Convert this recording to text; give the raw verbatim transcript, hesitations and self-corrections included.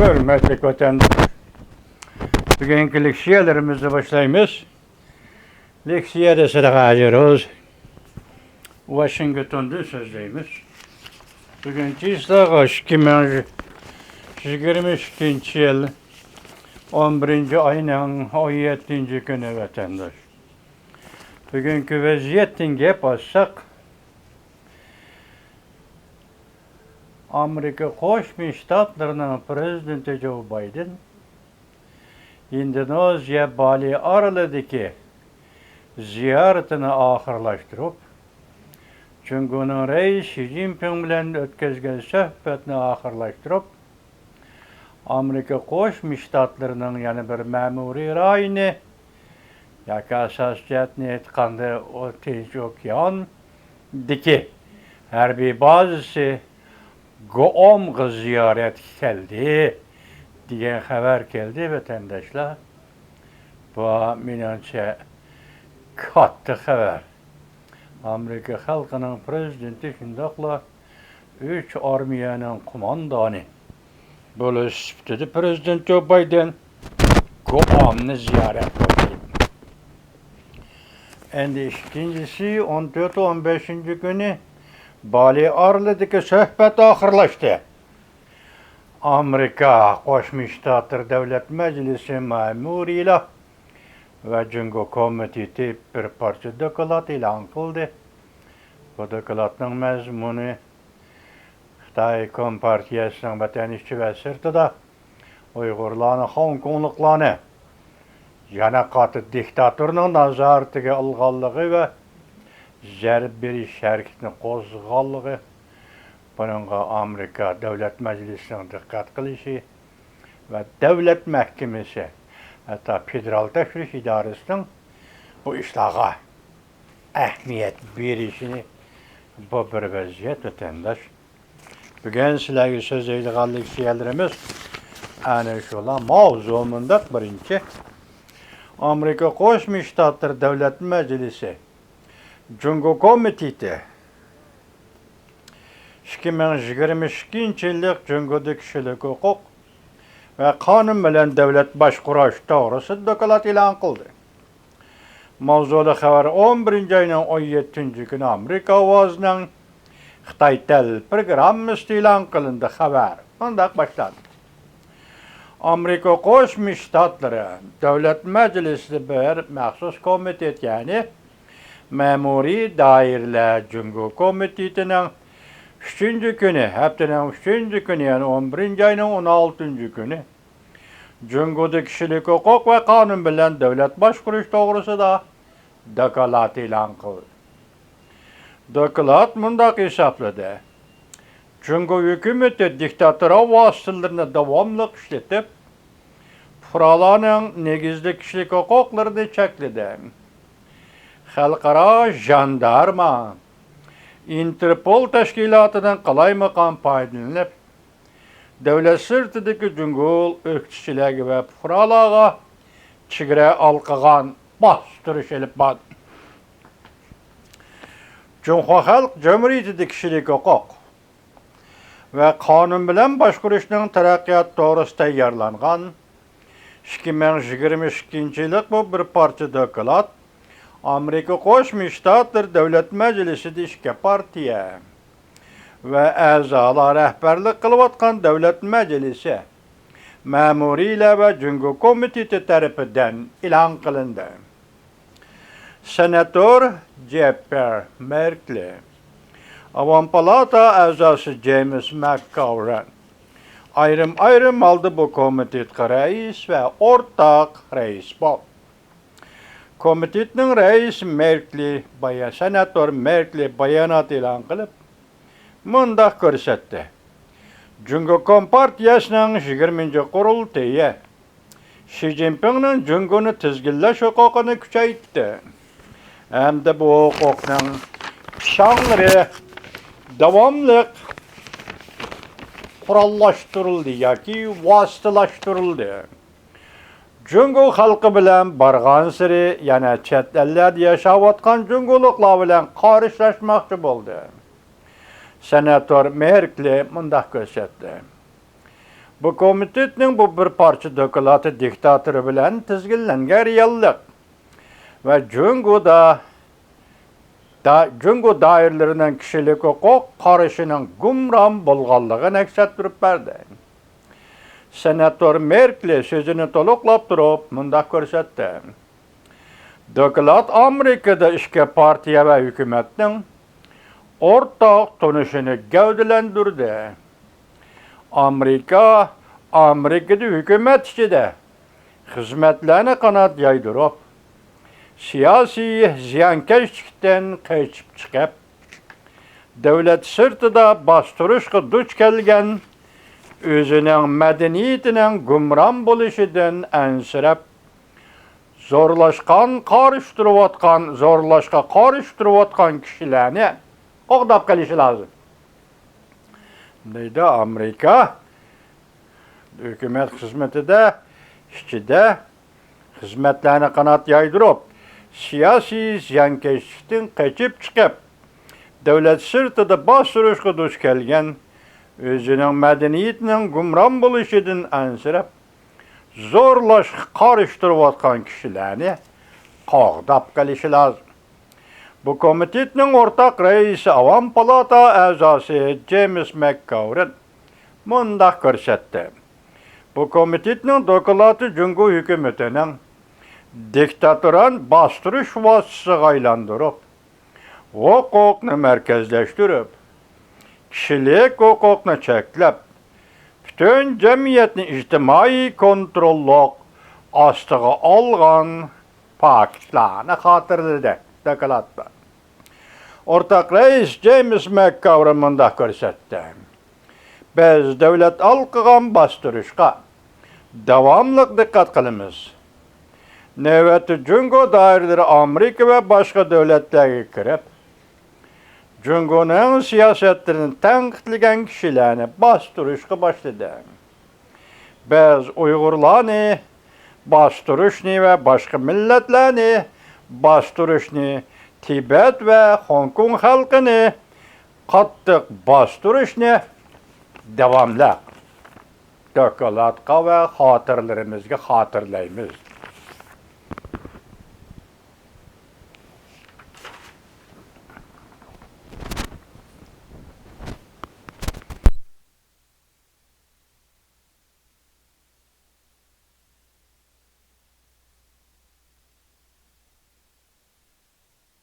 ھۆرمەتلىك ۋەتەنداش، بۈگۈنكى لېكسىيەلىرىمىزنى باشلايمىز. لېكسىيەدە سىلەرگە ھازىر ۋاشىنگتوندىن سۆزلەيمىز. بۈگۈن چىسلاغا ئىككى مىڭ يىگىرمە ئىككىنچى يىل ئون بىرىنچى ئاينىڭ ئون يەتتىنچى كۈنى، ۋەتەنداش. بۈگۈنكى ۋەزىيەتتىن گەپ ئاچساق، ئامېرىكا قوشما شتاتلىرىنىڭ پىرېزىدېنتى جو بايدېن ئىندونېزىيە بالى ئارىلىدىكى زىيارىتىنى ئاخىرلاشتۇرۇپ، جۇڭگونىڭ رەئىسى شى جىنپىڭ بىلەن ئۆتكۈزگەن سۆھبەتنى ئاخىرلاشتۇرۇپ، ئامېرىكا قوشما شتاتلىرىنىڭ يەنە بىر مەمۇرىي رايونى، ياكى ئاساسىي جەھەتتىن ئېيتقاندا، ئۇ تىنچ ئوكياندىكى ھەربىي بازىسى گۇئامغا زىيارەتكە كەلدى، دېگەن خەۋەر كەلدى، ۋەتەنداشلار. بۇ، مېنىڭچە، كاتتا خەۋەر. ئامېرىكا خەلقىنىڭ پىرېزىدېنتى شۇنداقلا ئۈچ ئارمىيەنىڭ قوماندانى بولۇش سۈپىتىدە پىرېزىدېنت جو بايدېن گۇئامنى زىيارەت قىلدى. ئەندى ئىككىنچىسى، ئون تۆت، ئون بەشىنچى كۈنى بالى ئارىلىدىكى سۆھبەت ئاخىرلاشتى. ئامېرىكا قوشما شتاتلىرى دۆلەت مەجلىسى مەمۇرىيلار ۋە جۇڭگو كومىتېتى بىر پارچە دوكلات ئېلان قىلدى. بۇ دوكلاتنىڭ مەزمۇنى خىتاي كومپارتىيەسىنىڭ ۋەتەن ئىچى ۋە سىرتىدا ئۇيغۇرلارنى، خوڭكوڭلۇقلارنى يەنە قاتتىق دىكتاتورنىڭ نازارىتىگە ئالغانلىقى ۋە زەربە بېرىش ھەرىكىتىنى قوزغىغانلىقى، بۇنىڭغا ئامېرىكا دۆلەت مەجلىسىنىڭ دىققەت قىلىشى ۋە دۆلەت مەھكىمىسى، ھەتتا فېدېرال تەكشۈرۈش ئىدارىسىنىڭ بۇ ئىشلارغا ئەھمىيەت بېرىشىنى بۇ بىر ۋەزىيەت، ۋەتەنداش. بۈگۈن سىلەرگە سۆزلەيدىغان لېكسىيەلىرىمىز ئەنە شۇلار. ماۋزۇ مۇنداق، بىرىنچى، ئامېرىكا قوشما شتاتلىرى دۆلەت مەجلىسى جۇڭگو كومىتېتى ئىككى مىڭ يىگىرمە ئىككىنچى يىللىق جۇڭگودا كىشىلىك ھوقۇق ۋە قانۇن بىلەن دۆلەت باشقۇرۇش توغرىسىدا دوكلات ئېلان قىلدى. ماۋزۇلۇق خەۋەر ئون بىرىنچى ئاينىڭ ئون يەتتىنچى كۈنى ئامېرىكا ئاۋازىنىڭ خىتاي تىل پروگراممىسىدا ئېلان قىلىندى. خەۋەر مۇنداق باشلاندى. ئامېرىكا قوشما شتاتلىرى دۆلەت مەجلىسىدە بىر مەخسۇس كومىتېت، يەنى مەمۇرىي دائىرىلەر جۇڭگو كومىتېتىنىڭ ئۈچىنچى كۈنى، ھەپتىنىڭ ئۈچىنچى كۈنى، يەنى ئون بىرىنچى ئاينىڭ ئون ئالتىنچى كۈنى جۇڭگودا كىشىلىك ھوقۇق ۋە قانۇن بىلەن دۆلەت باشقۇرۇش توغرىسىدا دوكلات ئېلان قىلدى. دوكلات مۇنداق ھېسابلىدى: جۇڭگو ھۆكۈمىتى دىكتاتورا ۋاسىتىلىرىنى داۋاملىق ئىشلىتىپ، پۇقرالارنىڭ نېگىزلىك كىشىلىك ھوقۇقلىرىنى چەكلىدى. خەلقئارا ژاندارما، ئىنتېرپول تەشكىلاتىدىن قالايمىقان پايدىلىنىپ، دۆلەت سىرتىدىكى جۇڭگو ئۆكتىچىلەرگە ۋە پۇقرالارغا چېگرا ھالقىغان باستۇرۇش ئېلىپ باردى. جۇڭخۇا خەلق جۇمھۇرىيىتىدە كىشىلىك ھوقۇق ۋە قانۇن بىلەن باشقۇرۇشنىڭ تەرەققىياتى توغرىسىدا تەييارلانغان ئىككى مىڭ يىگىرمە ئىككىنچى يىللىق بۇ بىر پارچە دوكلات ئامېرىكا قوشما شتاتلىرى دۆلەت مەجلىسىدە ئىككى پارتىيە ۋە ئەزالار رەھبەرلىك قىلىۋاتقان دۆلەت مەجلىسى مەمۇرىيلار ۋە جۇڭگو كومىتېتى تەرىپىدىن ئېلان قىلىندى. سېناتور جېپپېر مېركلى، ئاۋام پالاتا ئەزاسى جېيمىس ماكگاۋرن ئايرىم-ئايرىم ھالدا بۇ كومىتېتقا رەئىس ۋە ئورتاق رەئىس بولدى. كومىتېتنىڭ رەئىسى مېركلى بايا-، سېناتور مېركلى بايانات ئېلان قىلىپ، مۇنداق كۆرسەتتى: جۇڭگو كومپارتىيەسىنىڭ يىگىرمىنچى قۇرۇلتىيى شى جىنپىڭنىڭ جۇڭگونى تىزگىنلەش ھوقۇقىنى كۈچەيتتى ھەمدە بۇ ھوقۇقنىڭ چاڭلىرى داۋاملىق قوراللاشتۇرۇلدى ياكى ۋاسىتىلاشتۇرۇلدى. جۇڭگو خەلقى بىلەن بارغانسېرى يەنە چەت ئەللەردە ياشاۋاتقان جۇڭگولۇقلار بىلەن قارشىلاشماقچى بولدى. سېناتور مېركلى مۇنداق كۆرسەتتى: بۇ كومىتېتنىڭ بۇ بىر پارچە دوكلاتى دىكتاتور بىلەن تىزگىنلەنگەن رېئاللىق ۋە جۇڭگودا، دا-، جۇڭگو دائىرىلىرىنىڭ كىشىلىك ھوقۇق قارىشىنىڭ گۇمران بولغانلىقىنى ئەكس ئەتتۈرۈپ بەردى. سېناتور مېركلى سۆزىنى تولۇقلاپ تۇرۇپ مۇنداق كۆرسەتتى. دوكلات ئامېرىكىدا ئىككى پارتىيە ۋە ھۆكۈمەتنىڭ ئورتاق تونۇشىنى گەۋدىلەندۈردى. ئامېرىكا، ئامېرىكىدا ھۆكۈمەت ئىچىدە خىزمەتلەرنى قانات يايدۇرۇپ، سىياسىي زىيانكەشلىكتىن قېچىپ چىقىپ، دۆلەت سىرتىدا باستۇرۇشقا دۇچ كەلگەن، ئۆزىنىڭ مەدەنىيىتىنىڭ گۇمران بولۇشىدىن ئەنسىرەپ، زورلاشقان قارشى تۇرۇۋاتقان، زورلاشقا قارشى تۇرۇۋاتقان كىشىلەرنى قوغداپ قېلىشى لازىم. دەيدۇ، ئامېرىكا ھۆكۈمەت خىزمىتىدە، ئىچىدە خىزمەتلەرنى قانات يايدۇرۇپ، سىياسىي زىيانكەشلىكتىن قېچىپ چىقىپ، دۆلەت سىرتىدا باستۇرۇشقا دۇچ كەلگەن، ئۆزىنىڭ مەدەنىيىتىنىڭ گۇمران بولۇشىدىن ئەنسىرەپ، زورلاشقا قارشى تۇرۇۋاتقان كىشىلەرنى قوغداپ قېلىشى لازىم. بۇ كومىتېتنىڭ ئورتاق رەئىسى، ئاۋام پالاتا ئەزاسى جېيمىس مەكگاۋرېن مۇنداق كۆرسەتتى. بۇ كومىتېتنىڭ دوكلاتى جۇڭگو ھۆكۈمىتىنىڭ دىكتاتوران باستۇرۇش ۋاسىتىسىغا ئايلاندۇرۇپ، ھوقۇقنى مەركەزلەشتۈرۈپ، كىشىلىك ھوقۇقنى چەكلەپ، پۈتۈن جەمئىيەتنى ئىجتىمائىي كونتروللۇق ئاستىغا ئالغان پاكىتلارنى خاتىرىلىدى دوكلاتتا. ئورتاق رەئىس جېيمىس مەكگاۋرېن مۇنداق كۆرسەتتى. بىز دۆلەت ئالقىغان باستۇرۇشقا داۋاملىق دىققەت قىلىمىز. نۆۋەتتە جۇڭگو دائىرىلىرى ئامېرىكا ۋە باشقا دۆلەتلەرگە كىرىپ، جۇڭگونىڭ سىياسەتلىرىنى تەنقىدلىگەن كىشىلەرنى باستۇرۇشقا باشلىدى. بىز ئۇيغۇرلارنى باستۇرۇشنى ۋە باشقا مىللەتلەرنى باستۇرۇشنى، تىبەت ۋە خوڭكوڭ خەلقىنى قاتتىق باستۇرۇشنى داۋاملىق دوكلاتقا ۋە خاتىرىلىرىمىزگە خاتىرىلەيمىز،